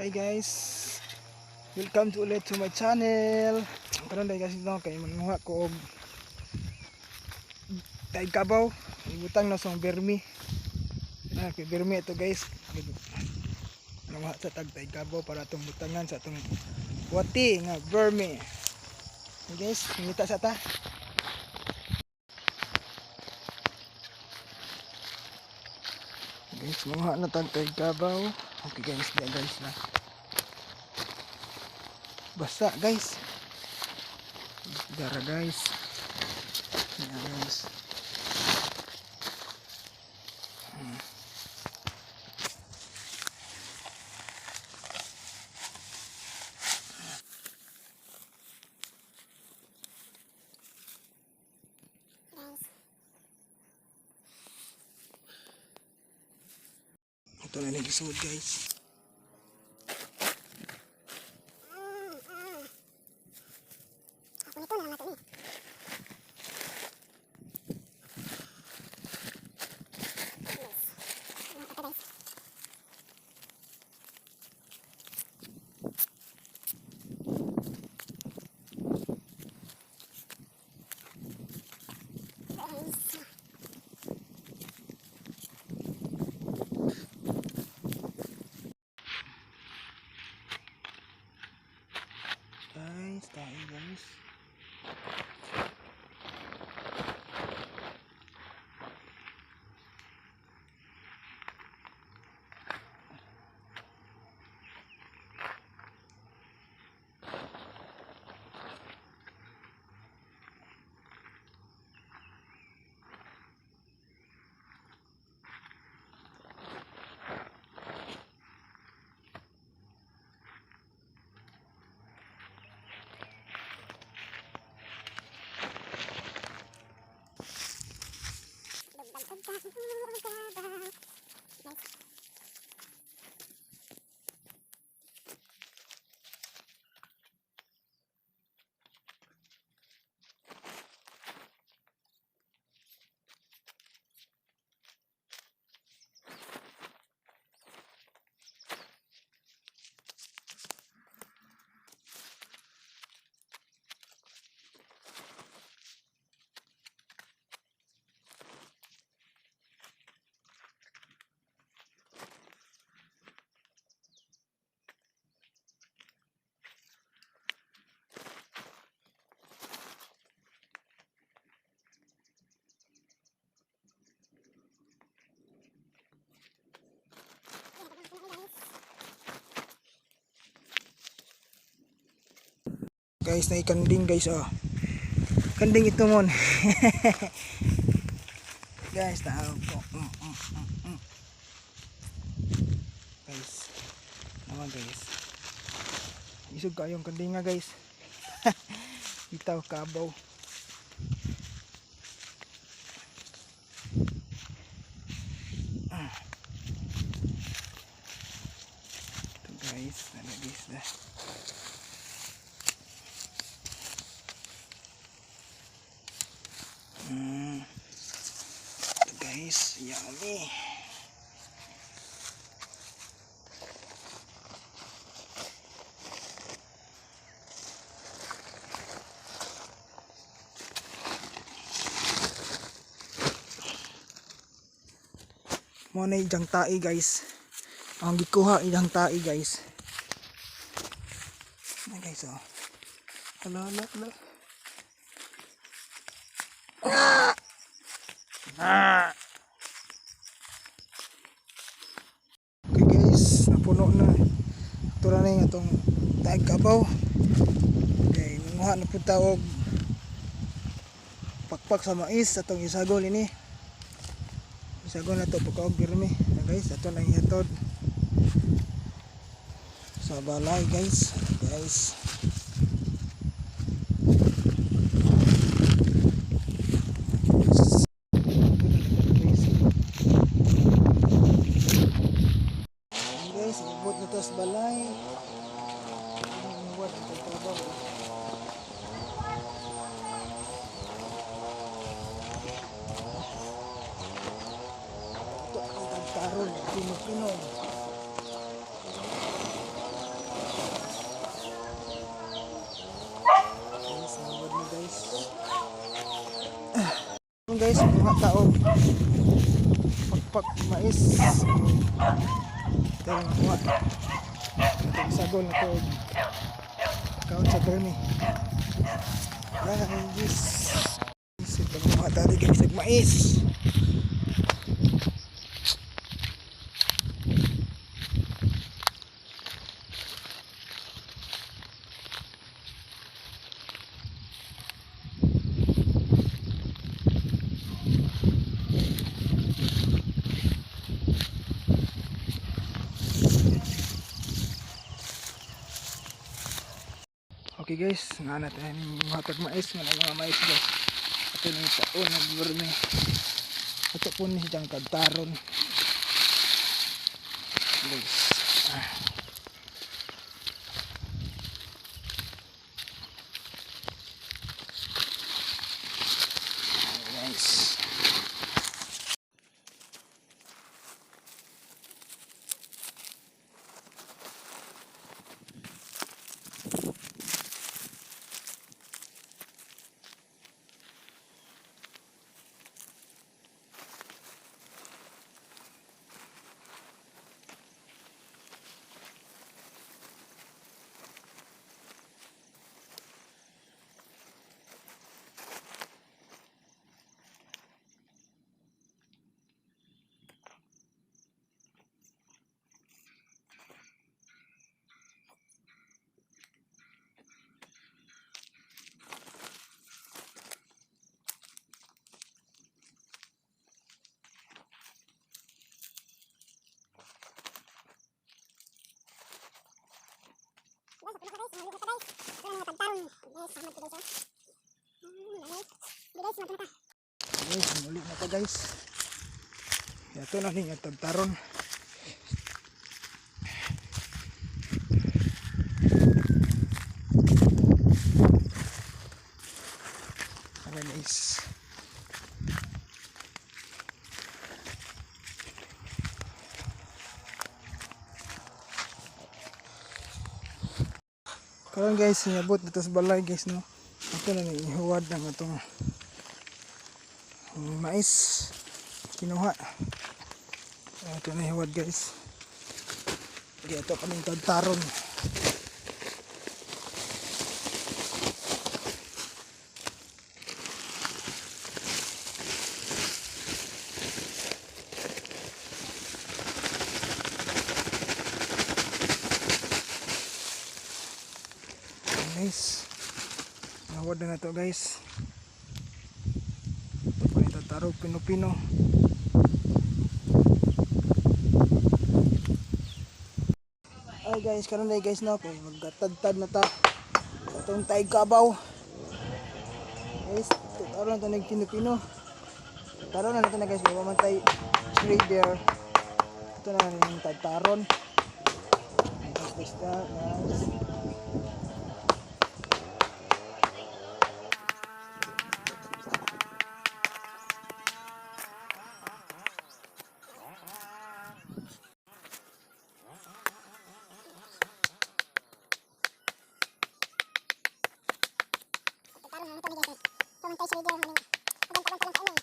Hi guys, welcome to ulit to my channel. Karon dahil kasi no, kay manguha ko og taig kabaw, ibutang na sa bermi. Na kay bermi ito guys. Manguha sa tag taig kabaw para atong butangan sa atong wati nga bermi. Hey guys, ngita sa ta. Guys, manguha na tag taig kabaw. Okay guys, di guys na. Basa guys. Dara guys. Ayan, guys. Ito na nagisuod guys. Guys, tayo guys. Guys, na kanding guys oh. Kanding ito mon. Guys, tao ko. Guys. Naman guys. Isog kayong kanding nga guys. Bitaw kabaw. Ah. Ito guys, ano guys na. Ito guys, yummy. Mo na ijang tae guys. Ang gikuha ijang tae guys. Na guys oh. Hala hala hala. Ah! Okay guys, napuno na. Ito na yung atong taig kabaw. Okay, nanguha na po tawag pakpak sa mais atong isagol ini. Isagol na to pagkaog pirmi. Na guys, ato lang ihatod sa balay guys. Guys. Guys, ibot na to sa balay. Ibot ang pagkabaw. Ito ang tagtaron, pino-pino. Guys, mga tao pakpak mais. Ito yung mga itong sagol na to. Kaon sa bermi. Guys, ito mga tao guys, mais. Okay guys, nga natin mga tag mais, nga mga mais guys. Ito na yung taon ng bermi. Ito po ni siyang kagtaron. Guys. Ah. Guys. Guys, muli na ta guys. Ito na ni nga tagtaron. Okay guys. Karon guys, niabot dito sa balay guys, no. Ito na ni ihuwad ng atong mais kinuha. Ito na ihuwad guys. Okay, ito kaming tagtaron. Guys, nawad na to guys. Ito pa rin tatarog pino-pino. Ay guys, karon na guys, no, kay maggatadtad na ta sa atong taig kabaw. Guys, taron na to nag pino-pino. Taron na nato na guys, kay wa man tay trader. Ito na yung tagtaron. Guys, basta guys. Karon na ito guys. Pamantay sa leader ng pagkanta lang kayo.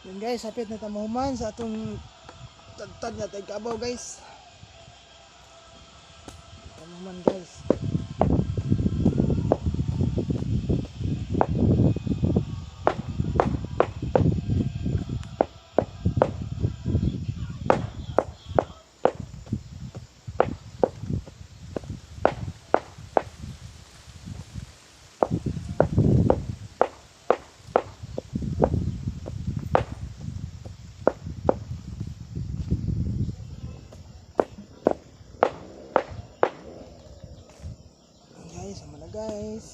Yun guys, hapit na tamahuman sa atong tagtag na tagkabaw, guys. Tamahuman, guys. Yun, guys, sama na, guys.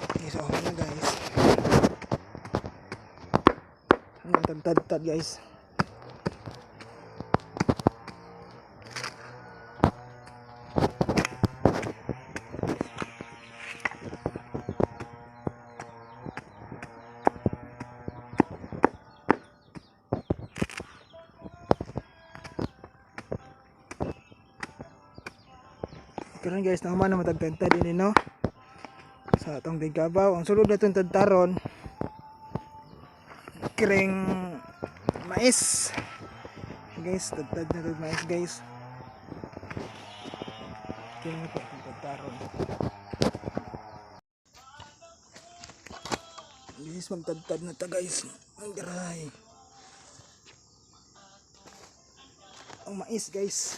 Okay, so okay na, guys. Hanggang tagtad-tad, guys. Karon guys, nahuman na matagtagtad ini, no. Sa atong tigkabaw, ang sulod na itong tagtaron kiring mais. Guys, tagtad na itong mais, guys. Kini na po itong tagtaron. Guys, magtagtad na ta, guys. Ang garay. Ang mais, guys.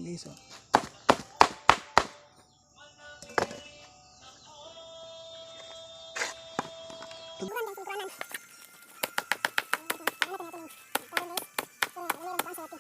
Guys, oh. Lingkuran, guys, lingkuranan. Ano na natin yung karon, guys. So, meron pa sa wati.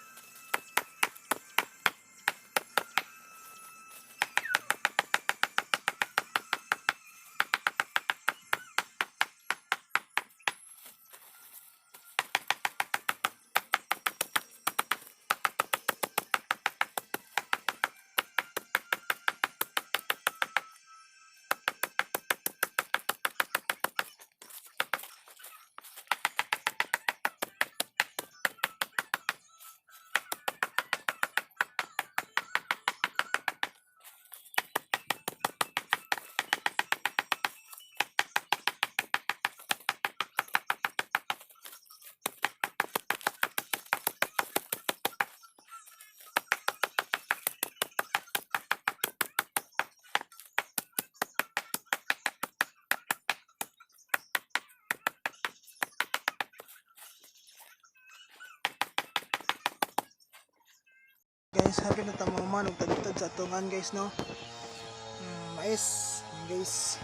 Guys, happy na tamaman og tagtad sa atungan, guys, no. Mais, guys.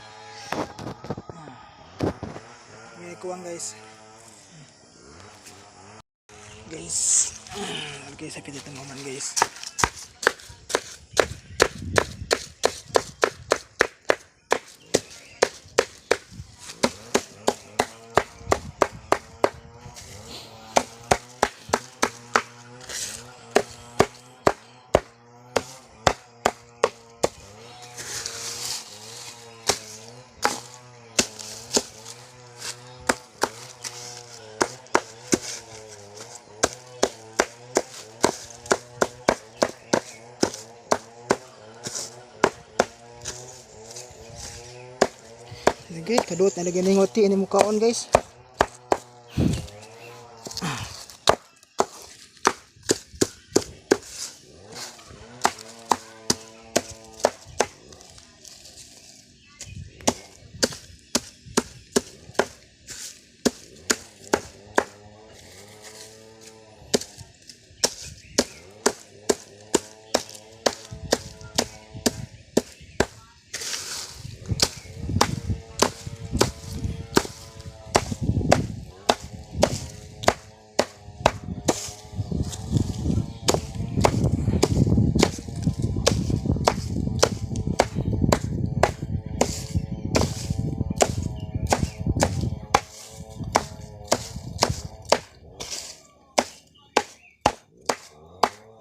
May kuwang, guys. Guys. Okay, happy na tamaman, guys. Sige, kaduot na lagi ning oti ini mukaon, guys.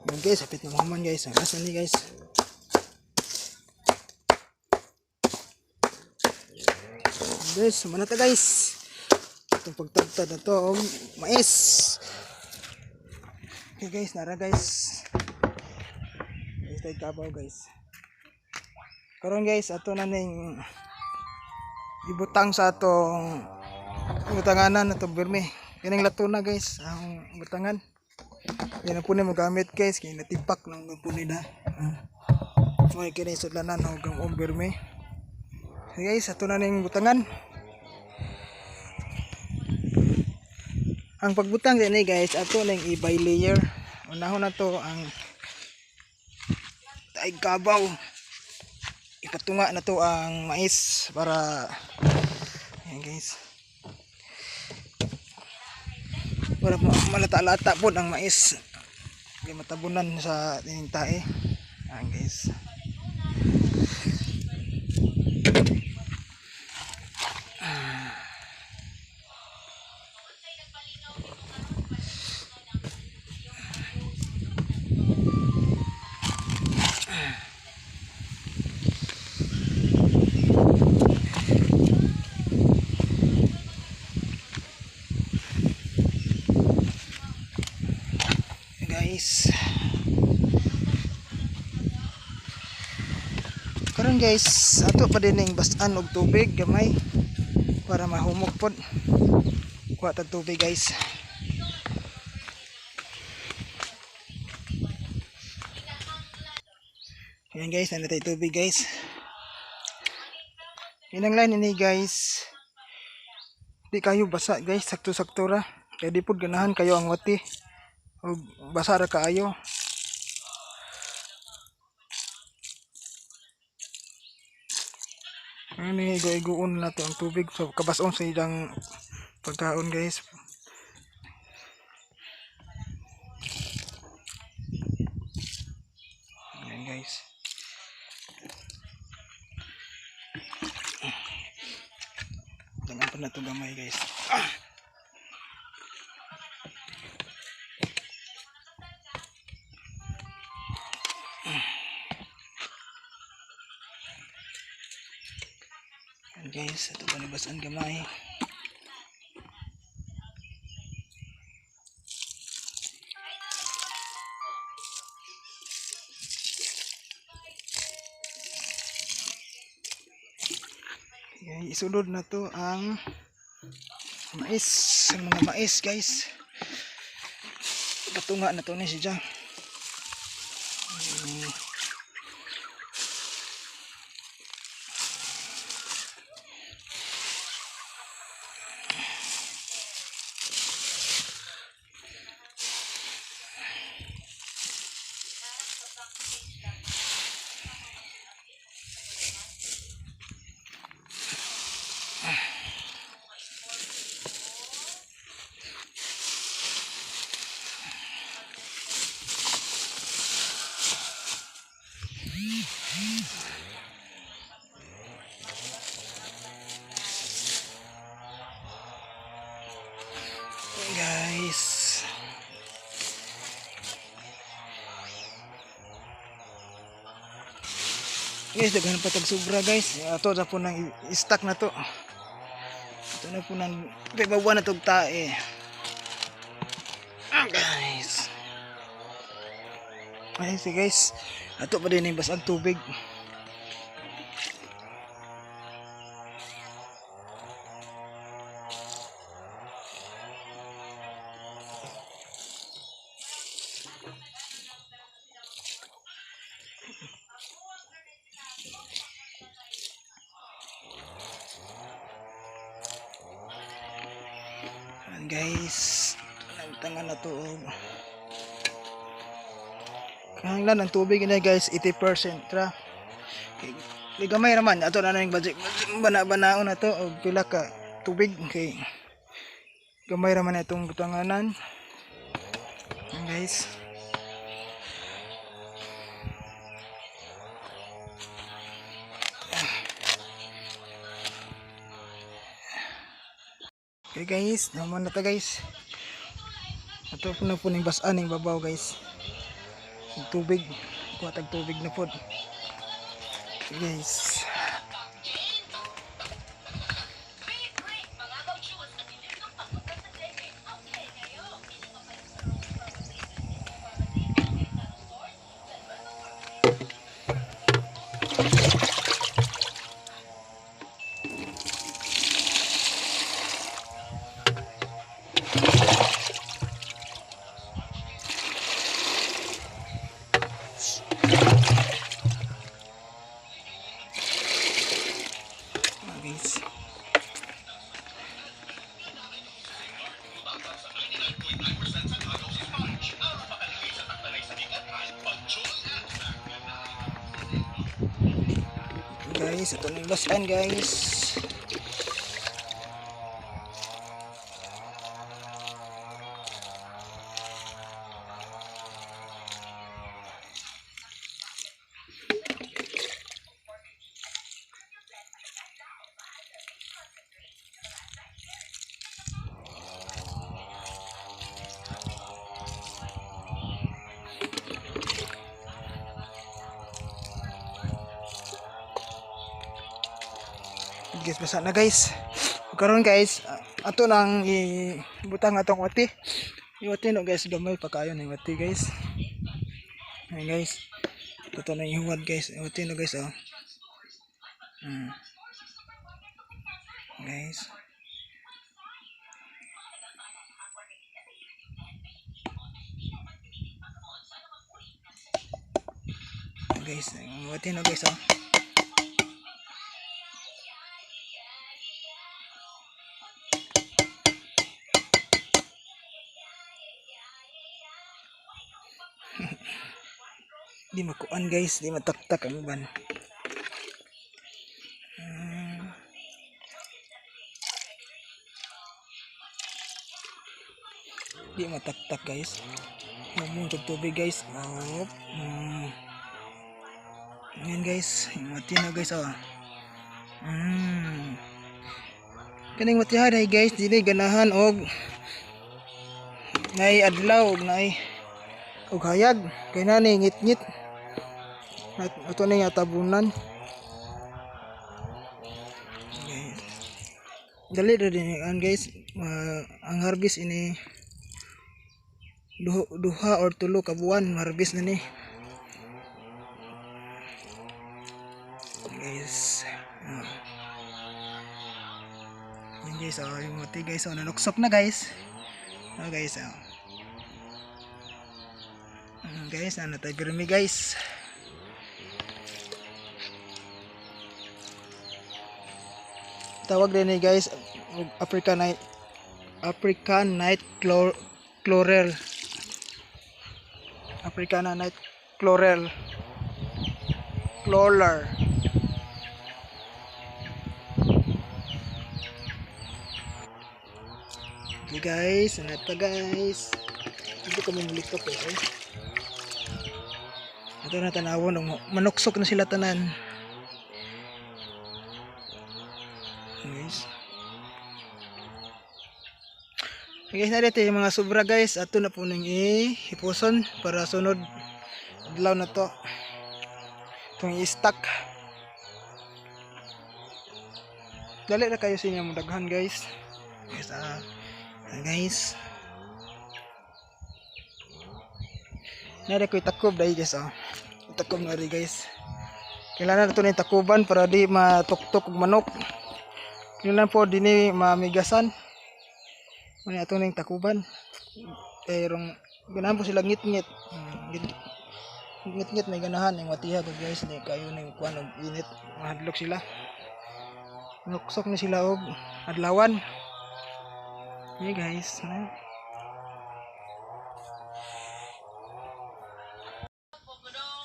Yun guys, sapit na mahuman guys. Ang asa ni guys. Guys, sumana ta guys. Itong pagtagtad na to, oh, mais. Okay guys, nara guys. Guys, tayo kabaw guys. Karon guys, ato na ning ibutang sa atong butanganan na itong birme. Yan ang lato na guys, ang butangan. Yan ang punay magamit guys, kaya natipak lang ang punay na. May kini sudlanan og ang birme. Okay guys, ato na ning butangan. Ang pagbutang din eh guys, ato ning i-by layer. Unahon na to ang taig kabaw. Ipatunga na to ang mais para ayan guys. Para malata-lata po ang mais. Kaya matabunan sa tining tae. Ayan guys. Guys, karon guys, ato pa din ning basaan og tubig gamay para mahumok pod. Kuha tag tubig guys. Ayan guys, nandito tayo tubig guys. Yan ang line ini guys. Di kayo basa guys, sakto-sakto ra. Kaya di pod ganahan kayo ang wati. Og basa ra kaayo. Ano ni igo-igoon na to ang tubig so kabason sa ilang pagkaon guys. Ayan guys. Dangan pa na ito gamay guys. Ah! Ayan guys, ito pa nabasan gamay. Okay, isunod na to ang mais, ang mga mais guys. Patunga na to ni siya. Guys. Guys, daghan pa tag sobra guys. Ato na po nang i-stack na to. Ito na po nang ibawa na tog tae. Ah, guys. Ay, si guys. Ato pa din yung basang tubig. Ayan guys, nagtanga na to. Kahanglan ang tubig na guys, 80% tra. Kay gamay raman ato na ning budget bana-banaon na to og pila ka tubig kay gamay raman na itong butanganan. Ayan guys. Okay guys, naman na ta guys. Ato po na po ning basaan ning babaw guys. Tubig. Kuha tag tubig na pod. Guys. Ah, guys. Guys, ito na yung last guys. Guys, basa na, guys. Karon guys, ato nang ibutang atong wati. Iwati no guys, gamay pa kayo ng wati, guys. Ayan guys. Ito na ihuwad, guys. Iwati no guys, oh. Guys. Guys, iwati no guys, oh. Di makuan guys, di mataktak ang uban. Di mataktak, guys. Mamong tubig, guys. Oh. Ayan guys, yung mati na guys, oh. Kaning matihan ay guys, dili ganahan og nay adlaw og nay og hayag kay nani ngit-ngit. At ato ni nga tabunan. Guys. Dali ra din an guys, ang harvest ini duha or tulo ka buwan harvest na ni. Guys. Yan guys, oh, yung mati guys, oh, nanuksok na guys. Oh guys, oh. Guys, ano tayo pirmi guys. Tawag din ni guys, African night chlorel. Africana night chlorel. Chlorel. Okay guys, ano ta guys? Hindi ko mamulito ko eh. Ito na tanawon, manuksok na sila tanan. Guys. Okay guys, na dito yung mga sobra guys. Ato na po nang ihipuson para sunod adlaw na to. Itong i-stack. Dali na kayo sa inyong daghan guys. Guys, guys. Nari ko itakob dahil guys, oh. Itakob na rin guys. Kailangan na ito na takuban para di matuktok og manok. Kailangan po din mamigasan. Muna ato na yung takuban. Pero ganahan po sila ngit-ngit. Ngit-ngit may ganahan yung matiha ko guys. Di kayo na yung kuan og init. Mahadlok sila. Nuksok na sila og adlawan. Hey guys.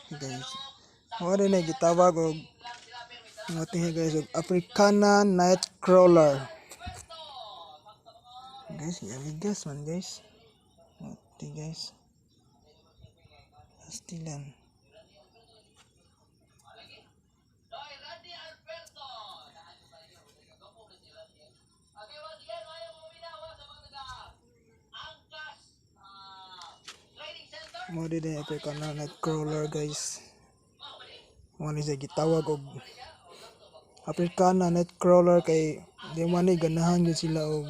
Guys. Mao rin na gitawag og matiha guys og Africana night crawler. Guys, gas man guys. Mati guys. Pastilan. Mo di din Africana nightcrawler, guys. Mo ni siya gitawag og Africana nightcrawler kay di man ni ganahan gyud sila og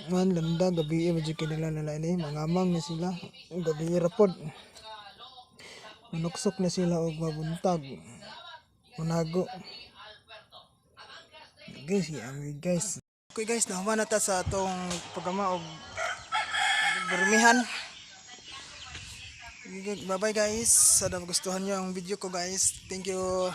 man landa gabi. Medyo kinila nila ini mangamang ni sila gabi ra pod, manuksok na sila og mabuntag manago, guys. Ami, guys. Okay guys, nahuman na ta sa atong pagama og bermihan. Bye bye, guys. Sana magustuhan nyo ang video ko, guys. Thank you.